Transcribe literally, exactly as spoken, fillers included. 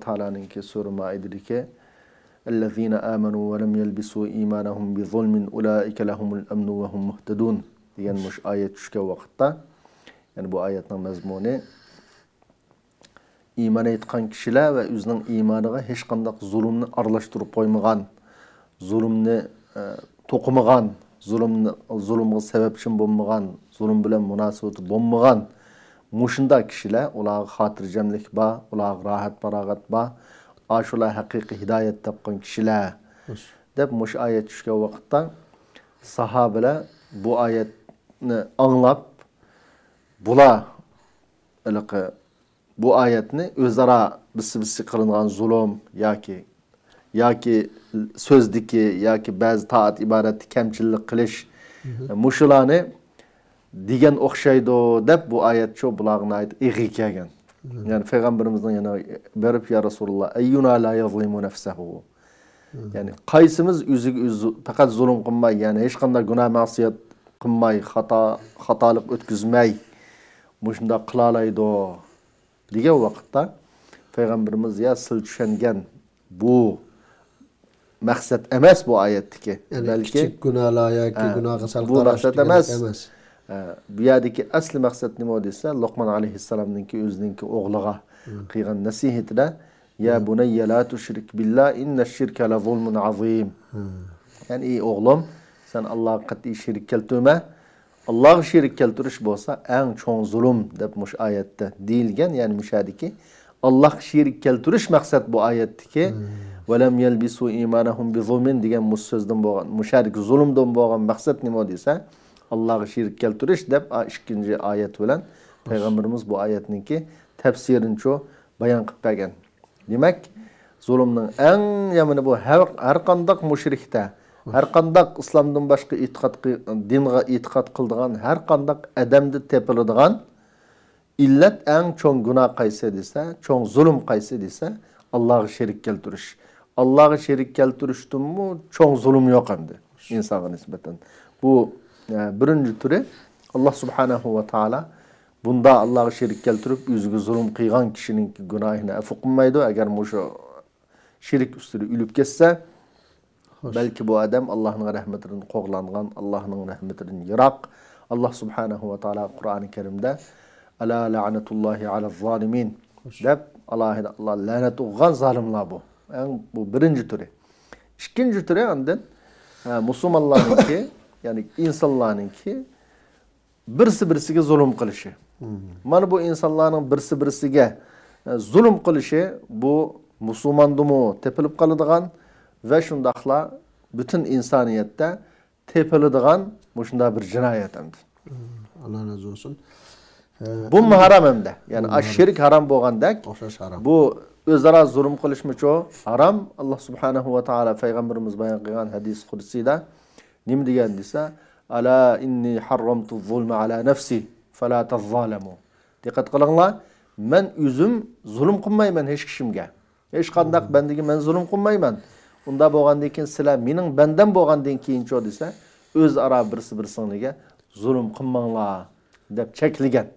تائالانىڭكى سۈرە مائىدىدىكى، «الذين آمنوا ولم يلبسوا إيمانهم بظلم أولئك لهم الأمن وهم مهتدون» دېگەن مۇشۇ ئايەت چۈشكەن ۋاقىتتا، يەنى بۇ ئايەتنىڭ مەزمۇنى، ئىمان ئېيتقان كىشىلەر ۋە ئۆزىنىڭ ئىمانىغا ھېچقانداق زۇلۇمنى ئارىلاشتۇرۇپ قويمىغان، زۇلۇمنى، ئە، توقۇمىغان، زۇلۇمنى، زۇلۇمغا سەۋەبچى بولمىغان، زۇلۇم بىلەن مۇناسىۋىتى بولمىغان مۇشۇنداق كىشىلەر، ئۇلارغا خاتىرجەملىك بار، ئۇلارغا راھەت پاراغەت بار، ئاشۇلار ھەقىقىي ھىدايەت تاپقان كىشىلەر، خوش. دەپ مۇشۇ ئايەت چۈشكەن ۋاقىتتا ساھابىلەر بۇ ئايەتنى ئاڭلاپ، بۇلار ھېلىقى بۇ ئايەتنى ئۆزئارا بىسسە-بىسسە قىلىنغان زۇلۇم ياكى، ياكى سۆزدىكى ياكى بەزى تائەت ئىبادەتتە كەمچىللىك قىلىش، مۇشۇلارنى دېگەن ئوخشايدۇ دەپ بۇ ئايەت شۇ بۇلارغا ناھايىتى ئېغىر كەلگەن. يەنى پەيغەمبىرىمىزنىڭ يەنە بېرىپ، يا رەسۇلاللا، «أينا لا يظلم نفسه؟» يەنى قايسىمىز ئۆزىگە ئۆزى پەقەت زۇلۇم قىلماي، يەنى ھېچقانداق گۇناھ مەسىيەت قىلماي، خاتا، خاتالىق ئۆتكۈزمەي مۇشۇنداق قىلالايدۇ؟ دېگەن ۋاقىتتا پەيغەمبىرىمىز، يا سىل چۈشەنگەن بۇ مەقسەت ئەمەس بۇ ئايەتتىكى. يەنى بەلكى، كىچىك گۇناھلار ياكى ھە، گۇناھقا سەل بۇ قاراش مەقسەت دېگەن ئەمەس. ئەمەس. ھە، بۇ يەردىكى ئەسلى مەقسەت نېمە دېسە، لوقمان ئەلەيھىسسالامنىڭكى ئۆزىنىڭكى ئوغلىغا قىلغان نەسىھىتىدە، «يا بۇنەييە لا تۇشرىك بىللا، ئىننەششىركە لەزۇلمۇن ئەزىم.» يەنى، ئى ئوغلۇم، سەن ئاللاغا قەتئىي شېرىك كەلتۈرمە. ئاللاغا شېرىك كەلتۈرۈش بولسا ئەڭ چوڭ زۇلۇم، دەپ مۇشۇ ئايەتتە دېيىلگەن. يەنى مۇشۇ يەردىكى ئاللاغا شېرىك كەلتۈرۈش مەقسەت بۇ ئايەتتىكى، «ۋەلەم يەلبىسۇ ئىمانەھۇم بىزۇلمىن» دېگەن مۇشۇ سۆزدىن بولغان، مۇشۇ يەردىكى زۇلۇمدىن بولغان مەقسەت نېمە دېسە، ئاللاغا شېرىك كەلتۈرۈش، دەپ ئا ئىككىنچى ئايەت بىلەن پەيغەمبىرىمىز بۇ ئايەتنىڭكى تەپسىرىنىچۇ بايان قىلىپ بەرگەن. دېمەك، زۇلۇمنىڭ ئەڭ يامىنى بۇ، ھەر، ھەر قانداق مۇشرىكتە، ھەر قانداق ئىسلامدىن باشقا ئېتىقاد قى-، دىنغا ئېتىقاد قىلىدىغان ھەر قانداق ئادەمدە تېپىلىدىغان ئىللەت، ئەڭ چوڭ گۇناھ قايسى دېسە، چوڭ زۇلۇم قايسى دېسە، ئاللاغا شېرىك كەلتۈرۈش. ئاللاغا شېرىك كەلتۈرۈشتىنمۇ چوڭ زۇلۇم يوق ئەمدى ئىنسانغا نىسبەتەن. بۇ، ئە، بىرىنچى تۈرى، ئاللا سۇبھانەھۇ ۋە تائالا بۇنداق ئاللاغا شېرىك كەلتۈرۈپ ئۆزىگە زۇلۇم قىلغان كىشىنىڭكى گۇناھىنى ئەپۇ قىلمايدۇ. ئەگەر مۇشۇ شېرىك ئۈستىدە ئۆلۈپ كەتسە، خوش. بەلكى بۇ ئادەم ئاللاھنىڭ رەھمىتىدىن قوغلانغان، ئاللاھنىڭ رەھمىتىدىن يىراق. ئاللا سۇبھانەھۇ ۋە تائالا قۇرئانى كەرىمدە، «ئەلا لەنەتۇللاھى ئەلەززالىمىن» خوش. دەپ، ئالاھىدە، ئاللا لەنەت ئوقۇغان زالىملار بۇ. ئەڭ بۇ بىرىنچى تۈرى. ئىككىنچى تۈرى ئاندىن، ھە، مۇسۇلمانلارنىڭكى، يەنى ئىنسانلارنىڭكى بىرسى-بىرسىگە زۇلۇم قىلىشى. مانا بۇ ئىنسانلارنىڭ بىرسى-بىرسىگە، ئە، زۇلۇم قىلىشى، بۇ مۇسۇلماندىمۇ تېپىلىپ قالىدىغان ۋە شۇنداقلا پۈتۈن ئىنسانىيەتتە تېپىلىدىغان مۇشۇنداق بىر جىنايەت ئەمدى. ئاللا رازى بولسۇن. ھە، بۇمۇ ھارام ئەمدى. يەنى بۇمۇ ئاش ھارام. شېرىك ھارام بولغاندەك، ئوخشاش ھارام. بۇ ئۆزئارا زۇلۇم قىلىشمۇچۇ ھارام. ئاللا سۇبھانەھۇ ۋە تائالا پەيغەمبىرىمىز بايان قىلغان ھەدىس قۇدسىيدا نېمە دېگەن دېسە، «ئەلا ئىننى ھەررەمتۇ زۇلمە ئەلا نەفسى فەلا تەززالەمۇ.» دىققەت قىلىڭلار، مەن ئۆزۈم زۇلۇم قىلمايمەن ھېچ كىشىمگە. ھېچقانداق بەندىگە مەن زۇلۇم قىلمايمەن. ئۇنداق بولغاندىن كېيىن سىلەر مېنىڭ بەندەم بولغاندىن كېيىنچۇ دېسە، ئۆزئارا بىرسى بىرسىڭلىگە زۇلۇم قىلماڭلار دەپ چەكلىگەن.